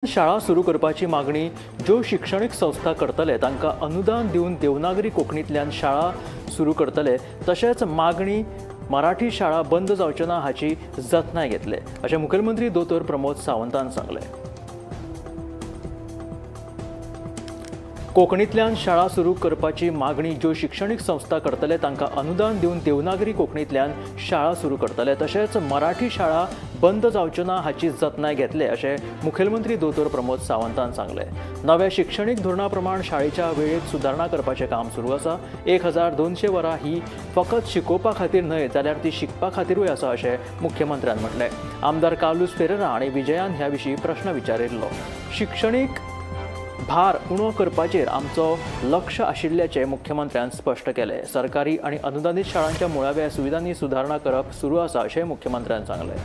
शाळा सुरू करपाची मागणी ज्यो शिक्षणीक संस्था करतले तांकां अनुदान दिवन देवनागरी कोंकणींतल्यान शाळा सुरू करतले, तशेंच मागणी मराठी शाळा बंद जावच्यो ना हाची जतनाय घेतले अशें मुखेलमंत्री दोतोर प्रमोद सावंतान सांगलें। कोंकणींतल्यान शाळा सुरू करपाची मागणी ज्यो शिक्षणीक संस्था करतले तांकां अनुदान दिवन देवनागरी कोंकणींतल्यान शाळा सुरू करतले, तशेंच मराठी शाळा बंद जावच्यो ना हाची जतनाय घेतले अशें मुखेलमंत्री दोतोर प्रमोद सावंतान सांगलें। नव्या शिक्षणीक धोरणा प्रमाण शाळेच्या वेळेत सुदारणा करपाचें काम सुरू आसा। 1200 वरां ही फकत शिकोवपा खातीर न्हय जाल्यार ती शिकपा खातीरूय आसा अशें मुख्यमंत्र्यान म्हटलें। आमदार कार्लूस फेरेरा आनी विजयान ह्या विशीं प्रश्न विचारिल्लो। शिक्षणीक भार उणो करपाचेर आमचो लक्ष आशिल्ल्याचें मुख्यमंत्र्यान स्पश्ट केलें। सरकारी आनी अनुदानीत शाळांच्या मुळाव्या सुविधांनी सुदारणा करप सुरू आसा अशें मुख्यमंत्र्यान सांगलें।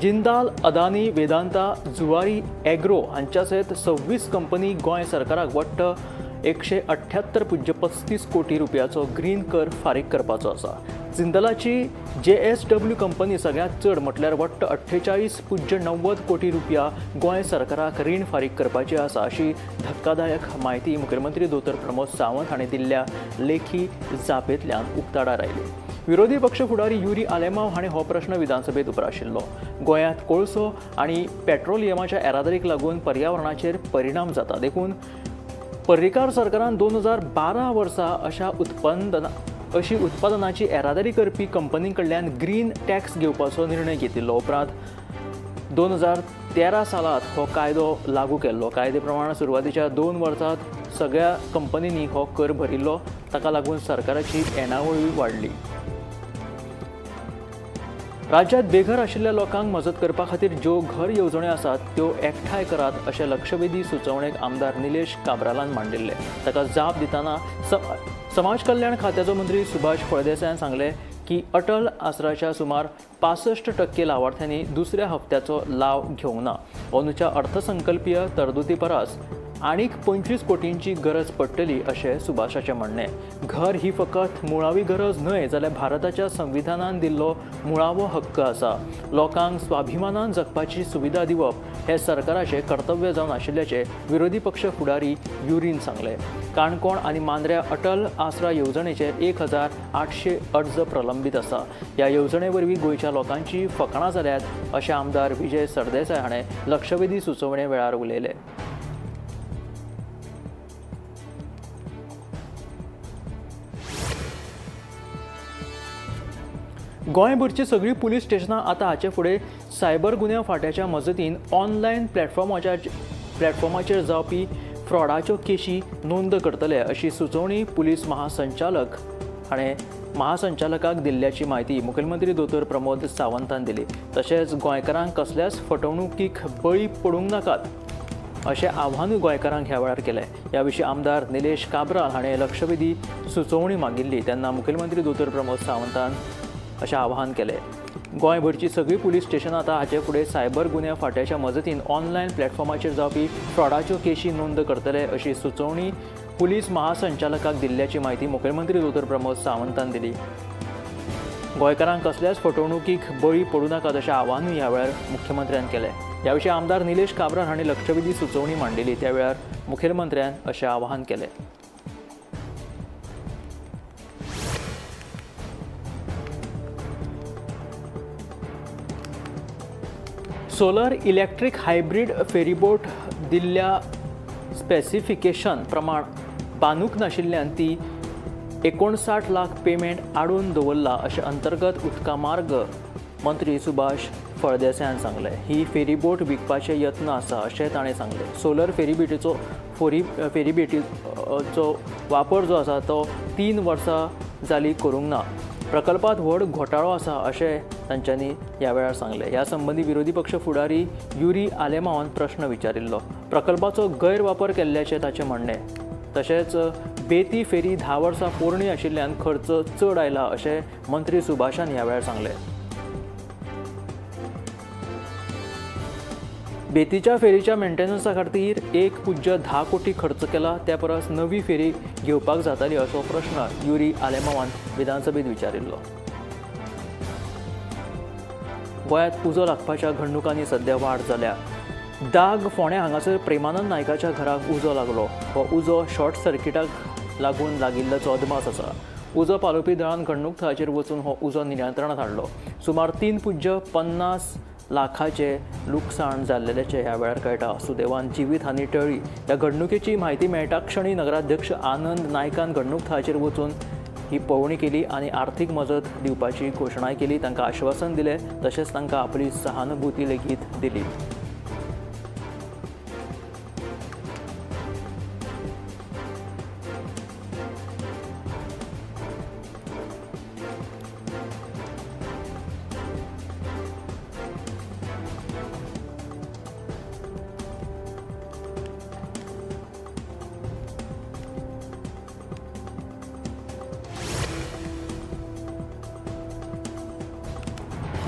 जिंदाल, अदानी, वेदांता, जुवारी एग्रो हांच्या सयत 26 कंपनी गोंय सरकाराक वट्ट 178.35 कोटी रुपयाचो ग्रीन कर फारीक करपाचो आसा। जिंदलाची JSW company सगळ्यांत चड म्हटल्यार वट्ट 48.90 कोटी रुपया गोंय सरकाराक रीण फारीक करपाची आसा अशी धक्कादायक म्हायती मुखेलमंत्री दोतोर प्रमोद सावंत हांणी दिल्ल्या लेखी जापेंतल्यान उक्ताडार आयली। विरोधी पक्ष फुडारी युरी आलेमाव हांणी हो प्रश्न विधानसभेत उप्राशिल्लो। गोंयांत कोळसो आनी पेट्रोलियमाच्या येरादारीक लागून पर्यावरणाचेर परिणाम जाता, देखून पर्रीकार सरकारान 2012 वर्सा अशी उत्पादनाची येरादारी करपी कंपनी कडल्यान ग्रीन टॅक्स घेवपाचो निर्णय घेतिल्लो। उपरांत 2013 सालांत हो कायदो लागू केल्लो। कायदे प्रमाण सुरवातीच्या 2 वर्सांत सगळ्या कंपनींनी हो कर भरिल्लो, ताका लागून सरकाराची येणावळूय वाडली। राज्यात बेघर आशिल्ल्या लोकांक मजत करपा खातीर ज्यो घर येवजण्यो आसात त्यो एकठांय करात अशें लक्षवेधी सुचोवणेक आमदार निलेश काब्रालान मांडिल्लें। ताका जाप दितना समाज कल्याण खात्याचो मंत्री सुभाष फळदेसायान सांगलें की अटल आसराच्या सुमार 65% लावार्थ्यांनी दुसऱ्या हप्त्याचो लाव घेवंक ना। अंदूच्या अर्थसंकल्पीय तरतुदी परस आनीक 25 कोटींची गरज पडटली अशें सुभाषाचें म्हणणें। घर ही फकत मुळावी गरज न्हय जाल्यार भारताच्या संविधानान दिल्लो मुळावो हक्क आसा। लोकांक स्वाभिमानान जगपाची सुविधा दिवप हें सरकाराचें कर्तव्य जावन आशिल्ल्याचें विरोधी पक्ष फुडारी युरीन सांगलें। काणकोण आनी मांद्र्या अटल आसरा येवजणेचे 1800 अर्ज प्रलंबीत आसा। ह्या येवजणे वरवीं गोंयच्या लोकांची फकाणां जाल्यात अशें आमदार विजय सरदेसाय हाणें लक्षवेधी सुचोवणे वेळार उलयलें। गोंयभरची सगळीं पुलीस स्टेशनां आतां हाचे फुडें सायबर गुन्यांव फांट्याच्या मजतीन ऑनलायन प्लॅटफॉर्माचेर जावपी फ्रॉडाच्यो केशी नोंद करतले अशी सुचोवणी पुलीस महासंचालक हाणें महासंचालकाक दिल्ल्याची म्हायती मुखेलमंत्री दोतोर प्रमोद सावंतान दिली। तशेंच गोंयकारांक कसल्याच फटवणुकीक बळी पडूंक नाकात अशें आव्हानूय गोंयकारांक ह्या वेळार केलें। ह्या विशीं आमदार निलेश काब्राल हाणें लक्षवेधी सुचोवणी मागिल्ली तेन्ना मुखेलमंत्री दोतोर प्रमोद सावंतान अशें आवाहन केलें। गोंयभरची सगळीं पुलीस स्टेशनां आतां हाचे फुडें सायबर गुन्यांव फांट्याच्या मजतीन ऑनलायन प्लॅटफॉर्माचेर जावपी फ्रॉडाच्यो केशी नोंद करतले अशी सुचोवणी पुलीस महासंचालकाक दिल्ल्याची म्हायती मुखेलमंत्री दोतोर प्रमोद सावंतान दिली। गोंयकारांक कसल्याच फटवणुकीक बळी पडूं नाकात अशें आवाहनूय ह्या वेळार मुख्यमंत्र्यान केलें। ह्या विशीं आमदार निलेश काब्राल हांणी लक्षवेधी सुचोवणी मांडिल्ली त्या वेळार मुखेलमंत्र्यान अशें आवाहन केलें। सोलर इलेक्ट्रीक हायब्रीड फेरीबोट दिल्ल्या स्पेसिफिकेशन प्रमाण बांदूंक नाशिल्ल्यान ती 59 लाख पेमेंट आडून दवरला अशें अंतर्गत उदका मार्ग मंत्री सुभाष फळदेसायान सांगलें। ही फेरीबोट विकपाचे यत्न आसा अशें ताणें सांगलें। सोलर फेरीबोटीचो वापर जो आसा तो 3 वर्सां जाली करूंक ना। प्रकल्पात व्हड घोटाळो आसा अशें तांच्यांनी ह्या वेळार सांगलें। ह्या संबंदी विरोधी पक्ष फुडारी युरी आलेमावान प्रश्न विचारिल्लो। प्रकल्पाचो गैरवापर केल्ल्याचें ताचें म्हणणें। तशेंच बेती फेरी 10 वर्सां पोरणी आशिल्ल्यान खर्च चड आयला अशें मंत्री सुभाषान ह्या वेळार सांगलें। बेतीच्या फेरीच्या मेंटेनन्सा खातीर 1.10 कोटी खर्च केला त्या परस नवी फेरी घेवपाक जाताली असो प्रश्न युरी आलेमावान विधानसभेत विचारिल्लो। गोंयांत उजो लागपाच्या घडणुकांनी सध्या वाड जाल्या. दाग फोंडें हांगासर प्रेमानंद नायकाच्या घराक उजो लागलो. हो उजो शॉर्ट सर्किटाक लागून लागिल्ल्याचो अदमास आसा. उजो पालोवपी दळान घडणूक थळाचेर वचून हो उजो नियंत्रणांत हाडलो. सुमार 3.50 लाखाचे लुकसाण जाल्ल्याचें ह्या वेळार कळटा. सुदैवान जिवीत हानी टळ्ळी. ह्या घडणुकेची म्हायती मेळटा क्षणी नगराध्यक्ष आनंद नायकान घडणूक थळाचेर वचून ही पळोवणी केली आनी आर्थीक मजत दिवपाची घोशणाय केली. तांकां आश्वासन दिलें, तशेंच तांकां आपली सहानुभूती लेगीत दिली.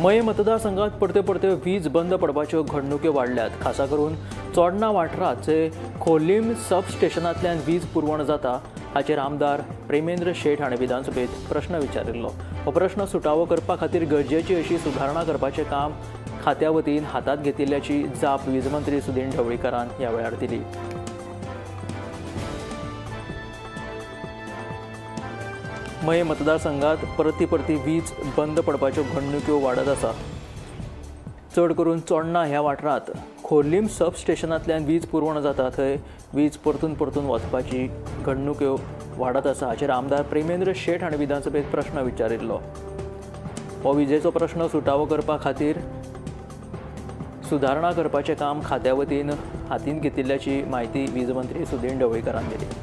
मये मतदारसंघात परत्यो परत्यो वीज बंद पडपाच्यो घडणुक्यो वाडल्यात. खासा करून चोडणा वाठारांत जंय खोर्लीम सब स्टेशनांतल्यान वीज पुरवण जाता हाचेर आमदार प्रेमेंद्र शेट हाणें विधानसभेत प्रश्न विचारिल्लो. हो प्रश्न सुटावो करपा खातीर गरजेची अशी सुदारणा करपाचें काम खात्या वतीन हातांत घेतिल्ल्याची जाप वीज मंत्री सुदिन ढवळीकारान ह्या वेळार दिली. मये मतदारसंघात परती परती वीज बंद पडपाच्यो घडणुक्यो वाडत आसा. चड करून चोडणा ह्या वाठारांत खोर्लीम सब स्टेशनांतल्यान वीज पुरवण जाता थंय वीज परतून परतून वचपाची घडणुक्यो वाडत आसा. हाचेर आमदार प्रेमेंद्र शेट हाणें विधानसभेत प्रश्न विचारिल्लो. हो विजेचो प्रश्न सुटावो करपा खातीर सुदारणा करपाचें काम खात्या वतीन हातीन घेतिल्ल्याची म्हायती वीज मंत्री सुदिन ढवळीकारान दिली.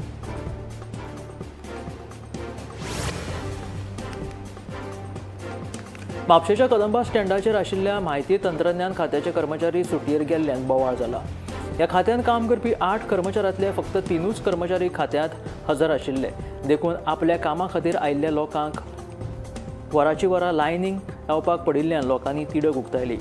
म्हापशेच्या कदंबा स्टँडाचेर आशिल्ल्या म्हायती तंत्रज्ञान खात्याचे कर्मचारी सुटयेर गेल्ल्यान बोवाळ जाला. ह्या खात्यांत काम करपी 8 कर्मचाऱ्यांतले फक्त 3 कर्मचारी खात्यांत हजर आशिल्ले. देखून आपल्या कामा खातीर आयिल्ल्या लोकांक वराची वरां लायनींग रावपाक पडिल्ल्यान लोकांनी तिडक उक्तायली.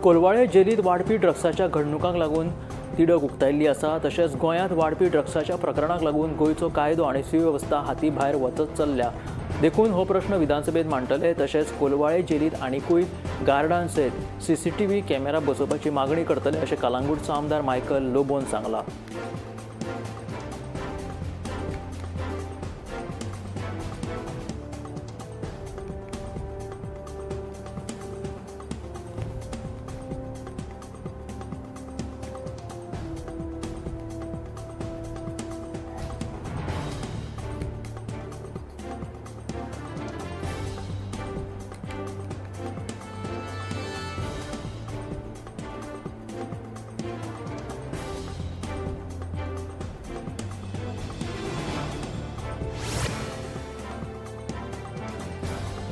कोलवाळे जेलींत वाडपी ड्रग्साच्या घडणुकांक लागून तिडक उक्तायल्ली आसा. तशेंच गोंयांत वाडपी ड्रग्साच्या प्रकरणाक लागून गोंयचो कायदो आनी सुवेवस्था हाती भायर वचत चल्ल्या. देखून हो प्रश्न विधानसभेत मांडटले. तशेंच कोलवाळे जेलींत आनिकूय गार्डां सयत सीसीटीव्ही कॅमेरा बसोवपाची मागणी करतले अशें कलांगूटचो आमदार मायकल लोबोन सांगलां.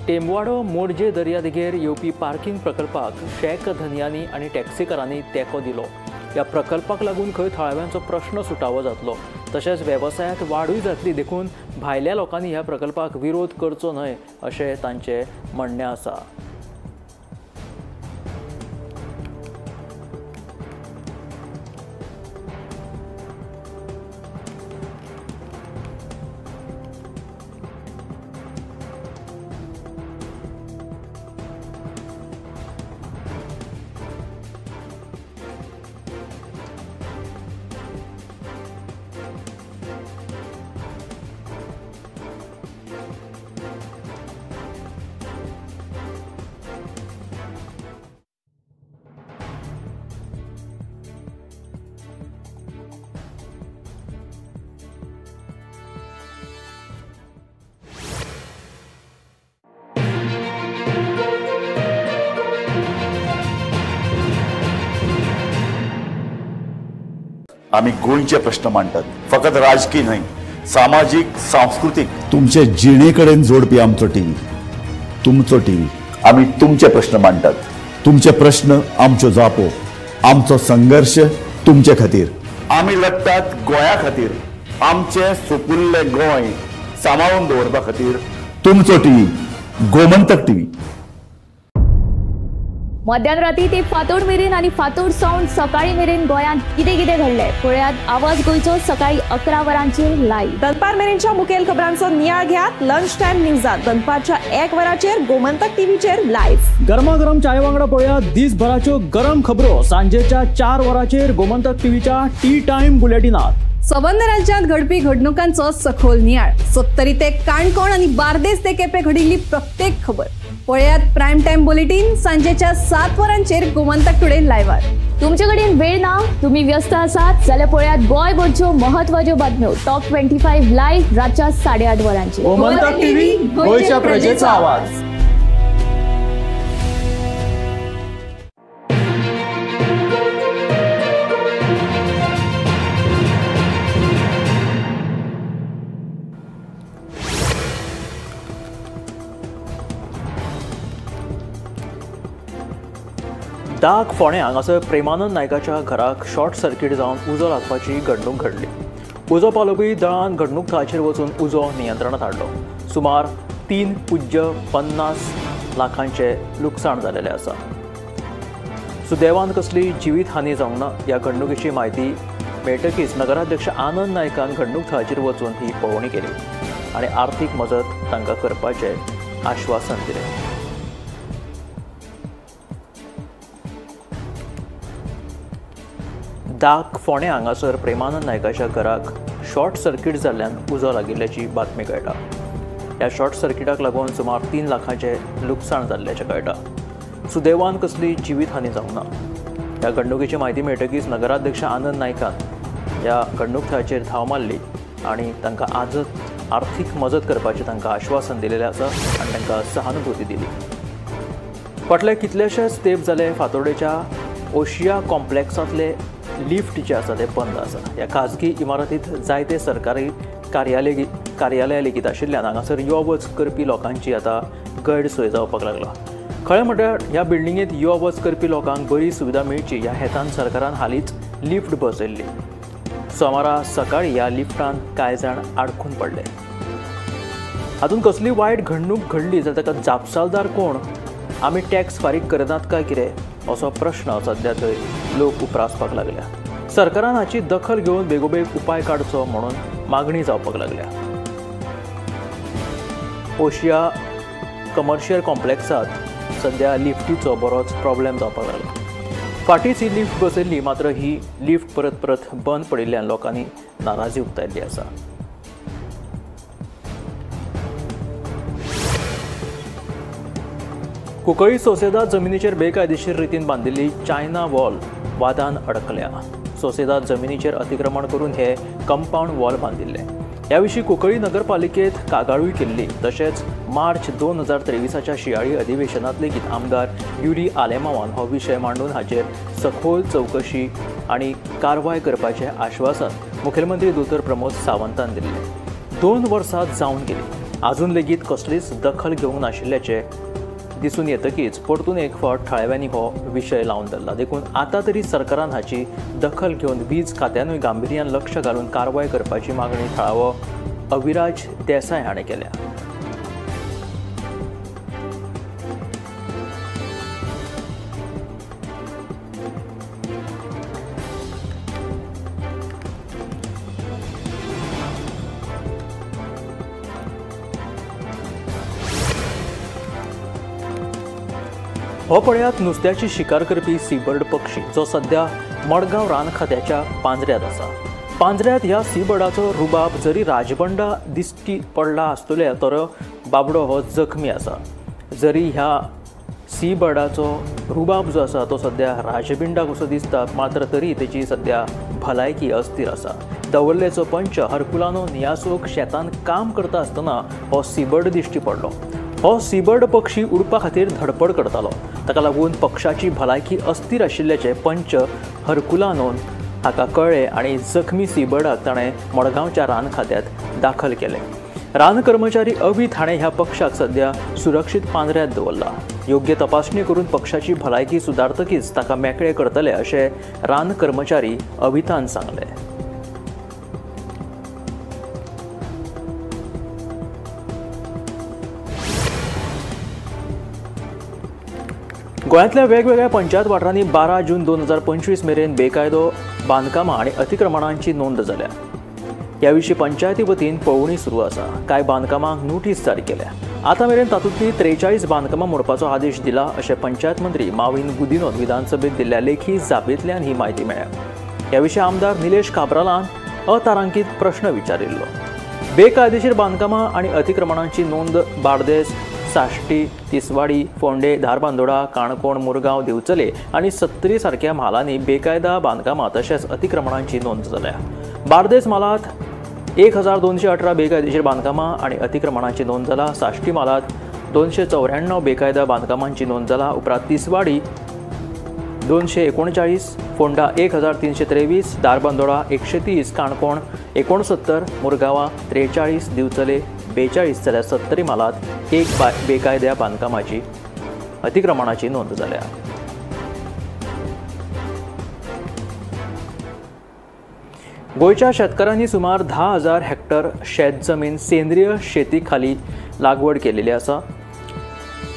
टेंबवाडो मोरजे दर्यादेगेर येवपी पार्किंग प्रकल्पाक शॅक धनयांनी आनी टॅक्सीकारांनी तेंको दिलो. ह्या प्रकल्पाक लागून खंय थळाव्यांचो प्रश्न सुटावो जातलो, तशेंच वेवसायांत वाडूय जातली. देखून भायल्या लोकांनी ह्या प्रकल्पाक विरोध करचो न्हय अशें तांचें म्हणणें आसा. आमी गोंयचे प्रश्न मांडटात, फकत राजकीय न्हय, सामाजीक, सांस्कृतीक, तुमचे जिणे कडेन जोडपी आमचो टीव्ही, तुमचो टीव्ही। आमी तुमचे प्रश्न मांडटात, तुमचे प्रश्न आमच्यो जापो, आमचो संघर्ष तुमचे खातीर। आमी लढटात गोंया खातीर, आमचे सुपुल्ले गोंय सांबाळून दवरपा खातीर। तुमचो टीव्ही, गोमंतक टीव्ही। मध्यान राती ते फातोड मेरेन आनी फातोड सावन सकाळी मेरेन गोंयांत कितें कितें घडलें पळयात आवाज गोंयचो सकाळी 11 वरांचेर लायव्ह। दनपार मेरेनच्या मुखेल खबरांचो नियाळ घेयात लंच टायम न्यूजात दनपारच्या 1 वराचेर गोमंतक टीव्हीचेर लायव्ह। गरमागरम चाय वांगडा पळयात दिसभराच्यो गरम खबरो सांजेच्या 4 वरांचेर गोमंतक टीव्हीच्या टी टायम बुलेटिनात। सबंद राज्यांत घडपी घडणुकांचो सखोल नियाळ, सत्तरी ते काणकोण आनी बार्देस ते केपें घडिल्ली प्रत्येक खबर पळयात प्रायम टायम बुलेटीन सांजेच्या 7 वरांचेर गोमंतक टुडे लायव्हार। तुमचे कडेन वेळ ना, तुम्ही व्यस्त आसात जाल्यार पळयात गोंयभरच्यो महत्वाच्यो बातम्यो टॉप 25 लायव्ह रातच्या 8:30 वरांचेर। गोमंतक टीव्ही, गोंयच्या प्रजेचा आवाज। दाग फोंडें हांगासर प्रेमानंद नायकाच्या घराक शॉर्ट सर्किट जावन उजो लागपाची घडणूक घडली। उजो पालोवपी दळान घडणूक थळाचेर वचून उजो नियंत्रणांत हाडलो। सुमार 3.50 लाखांचें लुकसाण जालेलें आसा। सुदैवान कसली जिवीत हानी जावंक ना। ह्या घडणुकेची म्हायती मेळटकीच नगराध्यक्ष आनंद नायकान घडणूक थळाचेर वचून ही पळोवणी केली आनी आर्थीक मजत तांकां करपाचें आश्वासन दिलें। दाग फोंडें हांगासर प्रेमानंद नायकाच्या घराक शॉर्ट सर्किट जाल्ल्यान उजो लागिल्ल्याची बातमी कळटा। ह्या शॉर्ट सर्किटाक लागून सुमार 3 लाखांचें लुकसाण जाल्ल्याचें कळटा। सुदैवान कसली जिवीत हानी जावंक ना। ह्या घडणुकेची म्हायती मेळटकीच नगराध्यक्ष आनंद नायकान ह्या घडणूक थळाचेर धांव मारली आनी तांकां आजच आर्थीक मजत करपाचें तांकां आश्वासन दिलेलें आसा आनी तांकां सहानुभूती दिली। फाटले कितलेशेच तेंप जाले फातोर्डेच्या ओशिया कॉम्प्लेक्सांतले लिफ्ट जे आसा ते बंद आसा। ह्या खाजगी इमारतींत जायते सरकारी कार्यालय लेगीत आशिल्ल्यान हांगासर यो वच करपी लोकांची आतां गैरसोय जावपाक लागला। खरें म्हळ्यार ह्या बिल्डिंगेंत यो वच करपी लोकांक बरी सुविधा मेळची ह्या हेतान सरकारान हालींच लिफ्ट बसयल्ली। सोमारा सकाळीं ह्या लिफ्टान कांय जाण आडखून पडले। हातूंत कसली वायट घडणूक घडली जाल्यार ताका जापसालदार कोण, आमी टॅक्स फारीक करनात काय कितें असो प्रश्न सध्या थंय लोक उप्रासपाक लागल्या। सरकारान हाची दखल घेवन बेगोबेग उपाय काडचो म्हणून मागणी जावपाक लागल्या। ओशिया कमर्शियल कॉम्प्लेक्सांत सध्या लिफ्टीचो बरोच प्रॉब्लेम जावपाक लागला। फाटींच ही लिफ्ट बसयल्ली, मात्र ही लिफ्ट परत परत बंद पडिल्ल्यान लोकांनी नाराजी उक्तायल्ली आसा। कुंकळी सोसेदाद जमिनीचेर बेकायदेशीर रितीन बांदिल्ली चायना वॉल वादान अडकल्या। सोसेदाद जमिनीचेर अतिक्रमण करून हे कंपावंड वॉल बांदिल्ले। ह्या विशीं कुंकळी नगरपालिकेत कागाळूय केल्ली। तशेंच मार्च 2023च्या शियाळी अधिवेशनांत लेगीत आमदार युरी आलेमावान हो विशय मांडून हाचेर सखोल चवकशी आनी कारवाय करपाचें आश्वासन मुखेलमंत्री दोतोर प्रमोद सावंतान दिल्लें। 2 वर्सां जावन गेली, आजून लेगीत कसलीच दखल घेवंक नाशिल्ल्याचें दिसून येतकीच परतून एक फावट थळाव्यांनी हो विशय लावन धरला। देखून आतां तरी सरकारान हाची दखल घेवन वीज खात्यानूय गांभिर्यान लक्ष घालून कारवाय करपाची मागणी थळावो अविराज देसाय हाणें केल्या। हो पळयात नुस्त्याची शिकार करपी सीबर्ड पक्षी जो सध्या मडगांव रान खात्याच्या पांजऱ्यांत आसा। पांजऱ्यांत ह्या सीबर्डाचो रुबाब जरी राजबंडा दिश्टी पडला आसतले तर बाबडो हो जखमी आसा। जरी ह्या सीबर्डाचो रुबाब जो आसा तो सध्या राजबिंडा कसो दिसता, मात्र तरी तेची सध्या भलायकी अस्थिर आसा। दवर्लेचो पंच हरकुलानो नियासोक शेतान काम करता आसतना हो सीबर्ड दिश्टी पडलो। हो सीबर्ड पक्षी उडपा खातीर धडपड करतालो, ताका लागून पक्षाची भलायकी अस्थिर आशिल्ल्याचें पंच हरकुलानोन हाका कळ्ळें आनी जखमी सीबर्डाक ताणें मडगांवच्या रान खात्यांत दाखल केलें। रान कर्मचारी अवित हाणें ह्या पक्षाक सध्या सुरक्षीत पांजऱ्यांत दवरला। योग्य तपासणी करून पक्षाची भलायकी सुदारतकीच ताका मेकळे करतले अशें रान कर्मचारी अवितान सांगलें। गोंयांतल्या वेगवेगळ्या पंचायत वाठारांनी 12 जून 2025 मेरेन बेकायदो बांदकामां आनी अतिक्रमणांची नोंद जाल्या। ह्या विशीं पंचायती वतीन पळोवणी सुरू आसा। कांय बांदकामांक नोटीस जारी केल्या। आतां मेरेन तातूंतलीं 43 बांदकामां मोडपाचो आदेश दिला अशें पंचायत मंत्री माविन गुदिनोन विधानसभेत दिल्ल्या लेखी जापेंतल्यान ही म्हायती मेळ्ळ्या। ह्या विशीं आमदार निलेश काब्रालान अतारांकीत प्रश्न विचारिल्लो। बेकायदेशीर बांदकामां आनी अतिक्रमणांची नोंद बार्देस, साश्टी, तिसवाडी, फोंडे, धारबांदोडा, काणकोण, मुरगांव, दिवचले आनी सत्तरी सारक्या म्हालांनी बेकायदा बांदकामां तशेंच अतिक्रमणांची नोंद जाल्या। बार्देस म्हालांत 1218 बेकायदेशीर बांदकामां आनी अतिक्रमणांची नोंद जाला। साश्टी म्हालांत 294 बेकायदा बांदकामांची नोंद जाला। उपरांत तिसवाडी 239, फोंडा 1323, धारबांदोडा 130, काणकोण 69, मुरगांवा 43, दिवचले 42 जाल्यार सत्तरी म्हालांत 1 बेकायद्या बांदकामाची अतिक्रमणाची नोंद जाल्या। गोंयच्या शेतकारांनी सुमार 10,000 हेक्टर शेत जमीन सेंद्रीय शेती खाली लागवड केलेली आसा।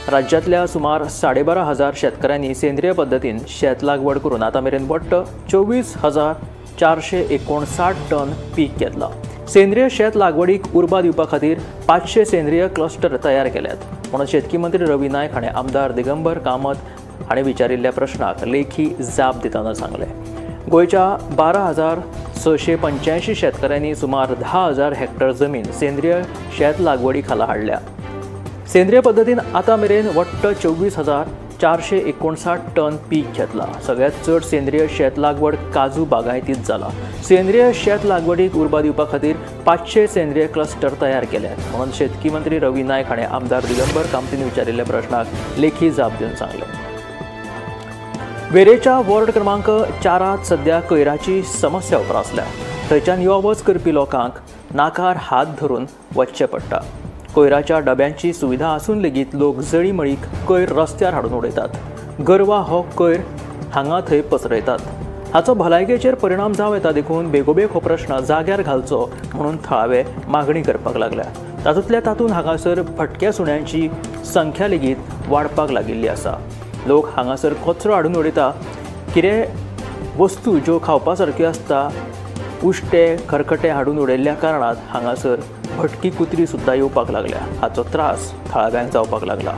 राज्यांतल्या सुमार 12,500 शेतकऱ्यांनी सेंद्रीय पद्दतीन शेत लागवड करून आतां मेरेन वट्ट 24,459 टन पीक घेतलां। सेंद्रीय शेत लागवडीक उर्बा दिवपा खातीर 500 सेंद्रीय क्लस्टर तयार केल्यात म्हणून शेतकी मंत्री रवी नायक हाणें आमदार दिगंबर कामत हाणें विचारिल्ल्या प्रश्नाक लेखी जाप दितना सांगलें। गोंयच्या 12,685 शेतकऱ्यांनी सुमार 10,000 हेक्टर जमीन सेंद्रीय शेत लागवडी खाला हाडल्या। सेंद्रीय पद्दतीन आतां मेरेन वट्ट 24,459 टन पीक घेतला। सगळ्यांत चड सेंद्रीय शेत लागवड काजू बागायतींत जाला। सेंद्रीय शेत लागवडीक उर्बा दिवपा खातीर 500 सेंद्रीय क्लस्टर तयार केल्यात म्हणून शेतकी मंत्री रवी नायक हाणें आमदार दिगंबर कामतीन विचारिल्ल्या प्रश्नाक लेखी जाप दिवन सांगलें। वेरेच्या वॉर्ड क्रमांक 4 सध्या कोयराची समस्या उप्रासल्या। थंयच्यान यो वच करपी लोकांक नाकार हात धरून वचचें पडटा। कोयराच्या डब्यांची सुविधा आसून लेगीत लोक जळीमळीक कोयर रस्त्यार हाडून उडयतात। गोरवां हो कोयर हांगा थंय पसरयतात। हाचो भलायकेचेर परिणाम जावं येता देखून बेगोबेग हो प्रश्न जाग्यार घालचो म्हणून थळावे मागणी करपाक लागल्या। तातूंतल्या तातूंत हांगासर भटक्या सुण्यांची संख्या लेगीत वाडपाक लागिल्ली आसा। लोक हांगासर कचरो हाडून उडयता। कितें वस्तू ज्यो खावपा सारक्यो आसता उश्टे खरखटे हाडून उडयल्ल्या कारणान हांगासर भटकी कुत्री सुद्दां येवपाक लागल्या। हाचो त्रास थळाव्यांक जावपाक लागला।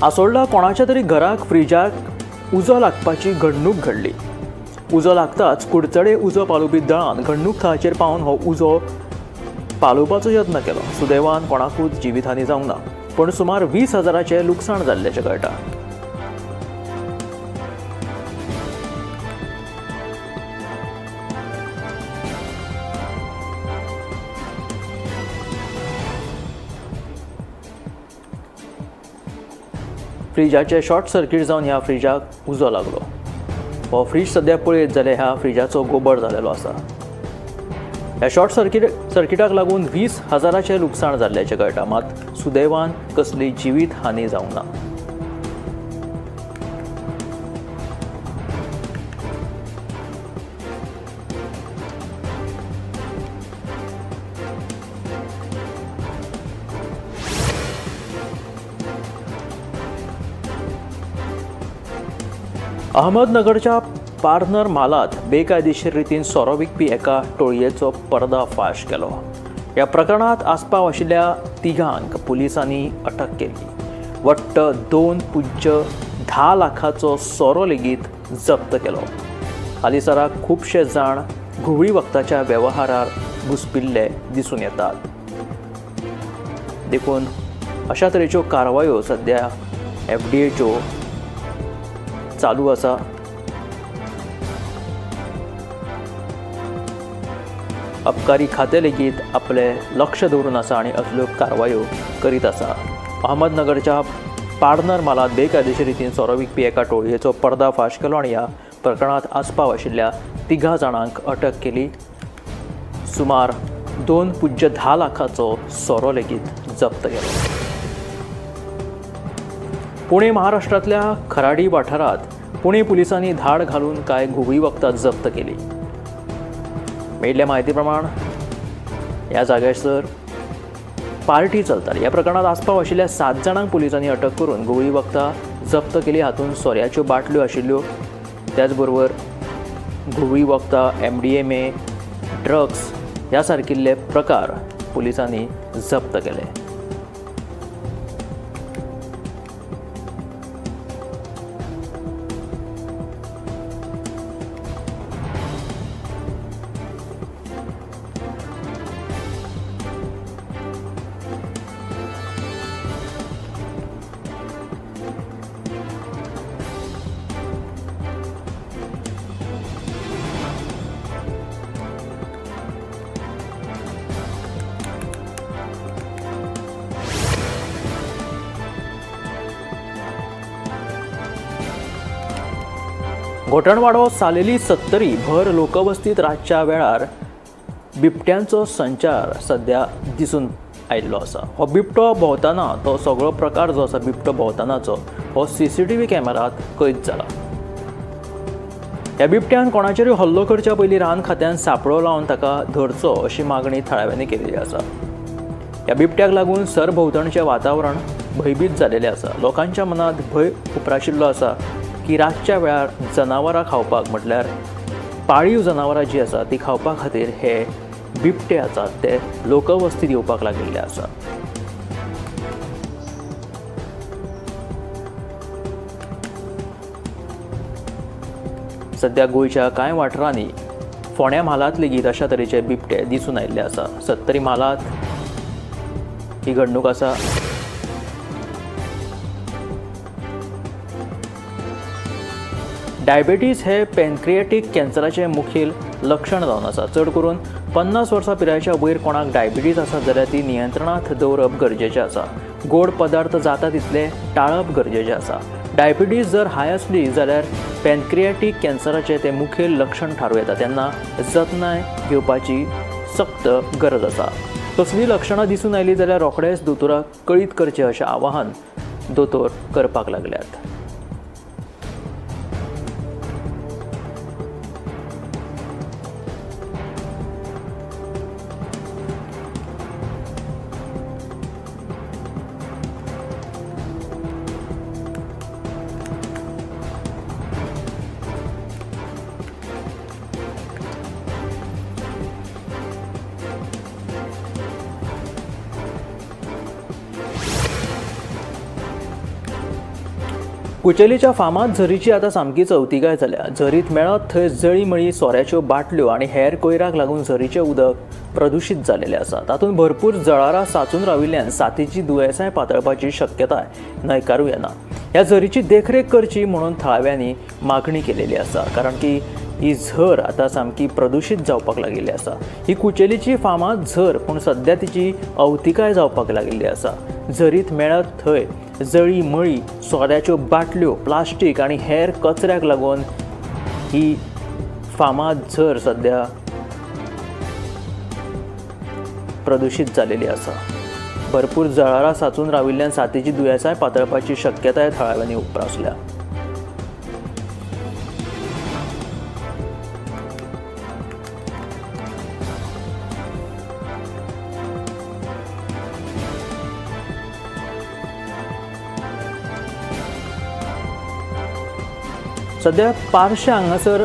आसोल्डा कोणाच्या तरी घराक फ्रिजाक उजो लागपाची घडणूक घडली। उजो लागताच कुडचडे उजो पालोवपी दळान घडणूक थळाचेर पावन हो उजो पालोवपाचो यत्न केलो। सुदैवान कोणाकूच जिवीतहानी जावंक ना, पूण सुमार 20,000 लुकसाण जाल्ल्याचें कळटा। फ्रिजाचे शॉर्ट सर्किट जावन ह्या फ्रिजाक उजो लागलो। हो फ्रीज सद्या पळयत जाल्यार ह्या फ्रिजाचो गोबर जालेलो आसा। ह्या शॉर्ट सर्किटाक लागून 20,000 लुकसाण जाल्ल्याचें कळटा। मात सुदैवान कसली जिवीत हानी जावंक ना। अहमदनगरच्या पारनर म्हालांत बेकायदेशीर रितीन सोरो विकपी एका टोळयेचो पर्दाफाश केलो। ह्या प्रकरणांत आस्पाव आशिल्ल्या तिगांक पुलिसांनी अटक केली। वट्ट 2.10 लाखाचो सोरो लेगीत जप्त केलो। हालींसराक खुबशे जाण घुंवळी वखदाच्या वेव्हारार घुसपिल्ले दिसून येतात। देखून अशा तरेच्यो कारवायो सद्या एफडीएच्यो चालू आसा। अबकारी खातें लेगीत आपलें लक्ष दवरून आसा आनी असल्यो कारवायो करीत आसा। अहमदनगरच्या पार्नर म्हालांत बेकायदेशीर रितीन सोरो विकपी एका टोळयेचो पर्दाफाश केलो आनी ह्या प्रकरणांत आस्पाव आशिल्ल्या 3 जाणांक अटक केली। सुमार 2.10 लाखाचो सोरो लेगीत जप्त केलो। पुणे महाराष्ट्रांतल्या खराडी वाठारांत पुणे पुलिसांनी धाड घालून कांय घुंवळी वखदां जप्त केली। मेळिल्ल्या म्हायती प्रमाण ह्या जाग्याचेर पार्टी चलताली। ह्या प्रकरणांत आस्पाव आशिल्ल्या 7 जाणांक पुलिसांनी अटक करून घुंवळी वखदां जप्त केली। हातूंत सोऱ्याच्यो बाटल्यो आशिल्ल्यो, त्याचबरोबर घुंवळी वखदां, MDMA, drugs ह्या सारकिल्ले प्रकार पुलिसांनी जप्त केले। घोटणवाडो सालेली सत्तरी भर लोकवस्तीत रातच्या वेळार बिबट्यांचो संचार सध्या दिसून आयिल्लो आसा। हो बिबटो भोंवतना तो सगळो प्रकार जो आसा बिबटो भोंवतनाचो हो CCTV कॅमेरात कैद जाला। ह्या बिबट्यान कोणाचेरूय हल्लो करच्या पयलीं रान खात्यान सांपळो लावन ताका धरचो अशी मागणी थळाव्यांनी केल्ली आसा। ह्या बिबट्याक लागून सरभोंवतणचें वातावरण भंयभीत जालेलें आसा। लोकांच्या मनांत भंय उप्राशिल्लो आसा की रातच्या वेळार जनावरां खावपाक, म्हटल्यार पाळीव जनावरां जी आसा ती खावपा खातीर हे बिबटे आसात ते लोकवस्तीत येवपाक लागिल्ले आसा। सध्या गोंयच्या कांय वाठारांनी फोंड्या म्हालांत लेगीत अशा तरेचे बिबटे दिसून आयिल्ले आसा। सत्तरी म्हालांत ही घडणूक आसा। डायबिटीज हे पॅनक्रिएटीक कॅन्सराचें मुखेल लक्षण जावन आसा। चड करून 50 वर्सां पिरायेच्या वयर कोणाक डायबिटीज आसा जाल्यार ती नियंत्रणांत दवरप गरजेचें आसा। गोड पदार्थ जाता तितले टाळप गरजेचें आसा। डायबिटीज जर हाय आसली जाल्यार पॅनक्रिएटीक कॅन्सराचें तें मुखेल लक्षण थारूं येता। तेन्ना जतनाय घेवपाची सक्त गरज आसा। कसलीं लक्षणां दिसून आयलीं जाल्यार रोखडेंच दोतोराक कळीत करचें अशें आवाहन दोतोर करपाक लागल्यात। कुचेलीच्या फामाद झरीची आतां सामकी चवतिकाय जाल्या। झरीत मेळत थंय जळीमळी सोऱ्याच्यो बाटल्यो आनी हेर कोयराक लागून झरीचें उदक प्रदुशीत जालेलें आसा। तातूंत भरपूर जळारां साचून राविल्ल्यान साथीची दुयेंसांय पातळपाची शक्यताय न्हयकारूं येना। ह्या झरीची देखरेख करची म्हणून थळाव्यांनी मागणी केलेली आसा, कारण की ही झर आतां सामकी प्रदुशीत जावपाक लागिल्ली आसा। ही कुचेलीची फामाद झर पूण सद्या तिची अवतिकाय जावपाक लागिल्ली आसा। झरीत मेळत थंय जळी मळी सोऱ्याच्यो बाटल्यो, प्लास्टीक आनी हेर कचऱ्याक लागून ही फामाद झर सद्या प्रदुशीत जालेली आसा। भरपूर जळारां साचून राविल्ल्यान साथीची दुयेंसांय पातळपाची शक्यताय थळाव्यांनी उप्रासल्या। सद्या पार्शे हांगासर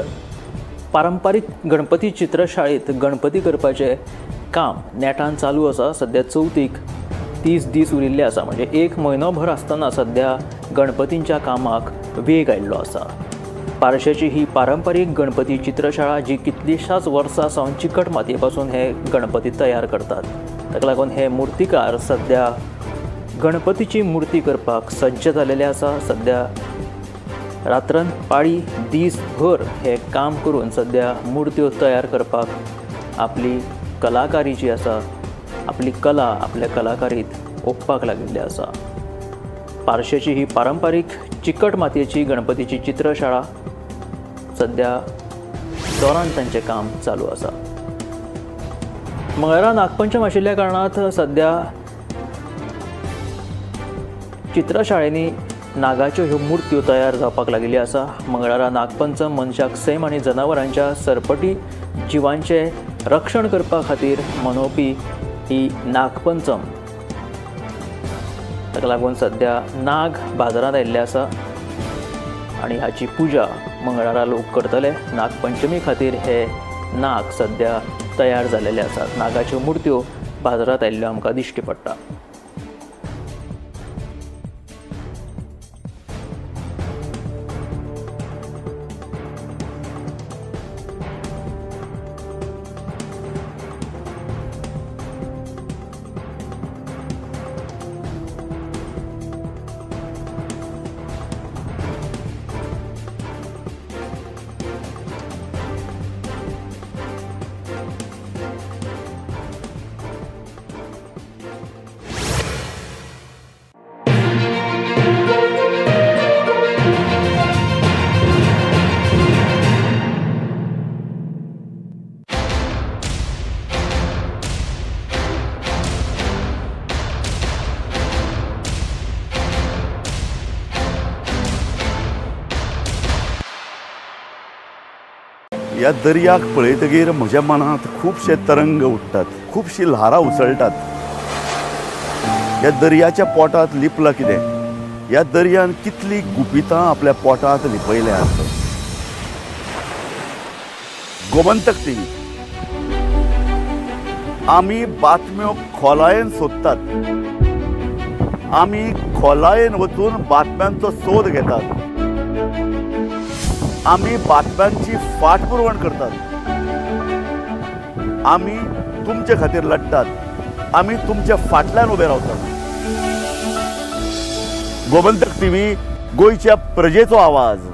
पारंपारीक गणपती चित्रशाळेंत गणपती करपाचें काम नेटान चालू आसा। सद्या चवथीक 30 दीस उरिल्ले आसा, म्हणजे एक म्हयनोभर आसतना सद्या गणपतींच्या कामाक वेग आयिल्लो आसा। पार्शेची ही पारंपारीक गणपती चित्रशाळा जी कितलीशाच वर्सां सावन चिकट मातये पासून हे गणपती तयार करतात, ताका लागून हे मुर्तीकार सद्या गणपतीची मूर्ती करपाक सज्ज जालेले आसा। सद्या रात्रन पाळी दीसभर हे काम करून सद्या मूर्त्यो तयार करपाक आपली कलाकारी जी आसा आपली कला आपल्या कलाकारीत ओंपपाक लागिल्ली आसा। पार्शेची ही पारंपारीक चिकट मातयेची गणपतीची चित्रशाळा सद्या जोरान तांचें काम चालू आसा। मंगळारा नागपंचम आशिल्ल्या कारणांत सद्या चित्रशाळेंनी नागाच्यो ह्यो मूर्त्यो तयार जावपाक लागिल्ल्यो आसा। मंगळारा नागपंचम मनशाक सैम आनी जनावरांच्या सरपटी जिवांचें रक्षण करपा खातीर मनोवपी ही नागपंचम। ताका लागून सद्या नाग बाजारांत आयिल्ले आसा आनी हाची पुजा मंगळारा लोक करतले। नागपंचमी खातीर हे नाग सद्या तयार जाल्ले आसात। नागाच्यो मूर्त्यो बाजारांत आयिल्ल्यो आमकां दिश्टी पडटा। ह्या दर्याक पळयतगीर म्हज्या मनांत खुबशे तरंग उठ्ठात, खुबशी ल्हारां उसळटात। ह्या दर्याच्या पोटांत लिपलां कितें? ह्या दर्यान कितली गुपितां आपल्या पोटांत लिपयल्यात। गोमंतक टीव्ही आमी बातम्यो खोलायेन सोदतात, आमी खोलायेन वचून बातम्यांचो सोद घेतात, आमी बातम्यांची फाटपुरवण करतात, आमी तुमचे खातीर लढतात, आमी तुमच्या फाटल्यान उबे रावतात। गोमंतक टीव्ही, गोंयच्या प्रजेचो आवाज।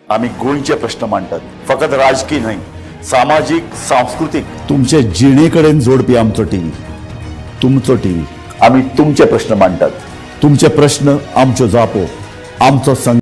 आमी गोंयचे प्रश्न मांडटात, फकत राजकी न्हय, सामाजीक, सांस्कृतीक, तुमचे जिणे कडेन जोडपी आमचो टीव्ही, तुमचो टीव्ही। आमी तुमचे प्रश्न मांडटात, तुमचे प्रश्न आमच्यो जापो, आमचो संघर्श।